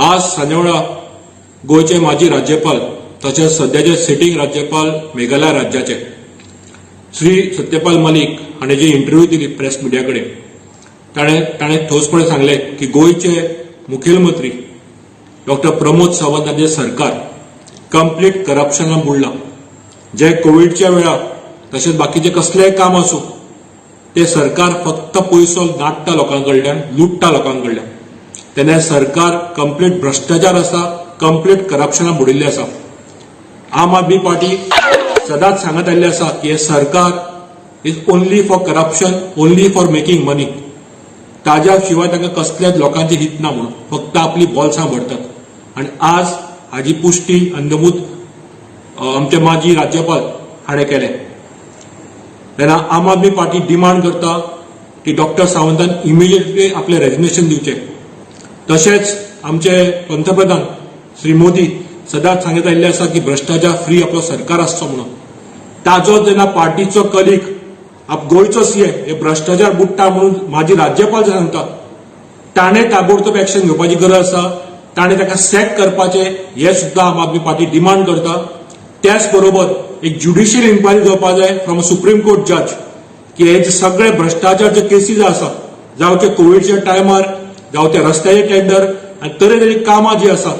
आज सांजवेळा गोंयचे माजी राज्यपाल तशेंच सद्याचे सिटींग राज्यपाल मेघालय राज्याचे श्री सत्यपाल मलिक हाणें जी इंटरव्यू दिली प्रेस मिडिया कडेन, ताणें ताणें ठोसपणे सांगलें की गोंयचे मुखेलमंत्री डॉक्टर प्रमोद सावंत हांचे सरकार कंप्लीट करप्शनान बुडलां. जे कोविडच्या वेळार तशेंच बाकीचे कसलेय काम आसूं, ते सरकार फक्त पयसो नाडटा लोकां कडल्यान, लुट्टा लोकां कडल्यान. तेन्ना सरकार कंप्लीट भ्रश्टाचार आसा, कंप्लीट करप्शनान बुडिल्लें आसा. आम आदमी पार्टी सदांच सांगत आयिल्लें आसा की हें सरकार is only for corruption, only for making money. ताज्या शिवाय तांकां कसल्याच लोकांचें हित ना म्हणून फक्त आपली बोल्सां भरतात. आनी आज हाजी पुश्टी आनी नमूद आमचे माजी राज्यपाल हाणें केलें. तेन्ना आम आदमी पार्टी डिमांड करता की डॉक्टर सावंतान इमिजिएटली आपलें रेजिग्नेशन दिवचें. तशेंच आमचे पंतप्रधान श्री मोदी सदांच सांगत आयिल्ले आसा की भ्रश्टाचार फ्री आपलो सरकार आसचो म्हणून. ताजो जेन्ना पार्टीचो कलीग, आप गोंयचो सीएम हे भ्रश्टाचार बुडटा म्हणून माजी राज्यपाल जे सांगता, ताणें ताबडतोब एक्शन घेवपाची गरज आसा. ताणें ताका सॅक करपाचें हें सुद्दां आम आदमी पार्टी डिमांड करता. त्याच बरोबर एक ज्युडिशियल इन्क्वायरी जावपा जाय फ्रॉम अ सुप्रीम कोर्ट जज की हे जे सगळे भ्रश्टाचारचे केसीस आसा, जावं ते कोविडच्या टायमार, जावं ते रस्त्याचे टेंडर आनी तरेतरेची कामां जी आसा,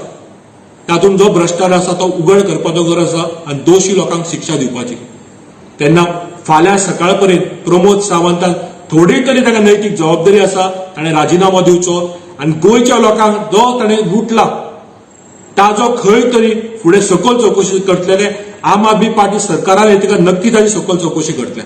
तातूंत जो भ्रश्टाचार आसा तो उघड करपाचो गरज आसा आनी दोशी लोकांक शिक्षा दिवपाची. तेन्ना फाल्यां सकाळ पर्यंत प्रमोद सावंतान थोडी तरी ताका नैतीक जबाबदारी आसा, ताणें राजिनामो दिवचो आनी गोंयच्या लोकांक जो ताणें लुटला ताजो खंय तरी फुडें सखोल चवकशी करतले. आम आदमी पार्टी सरकारान येतकर नक्की ताजी सखोल चवकशी करतले.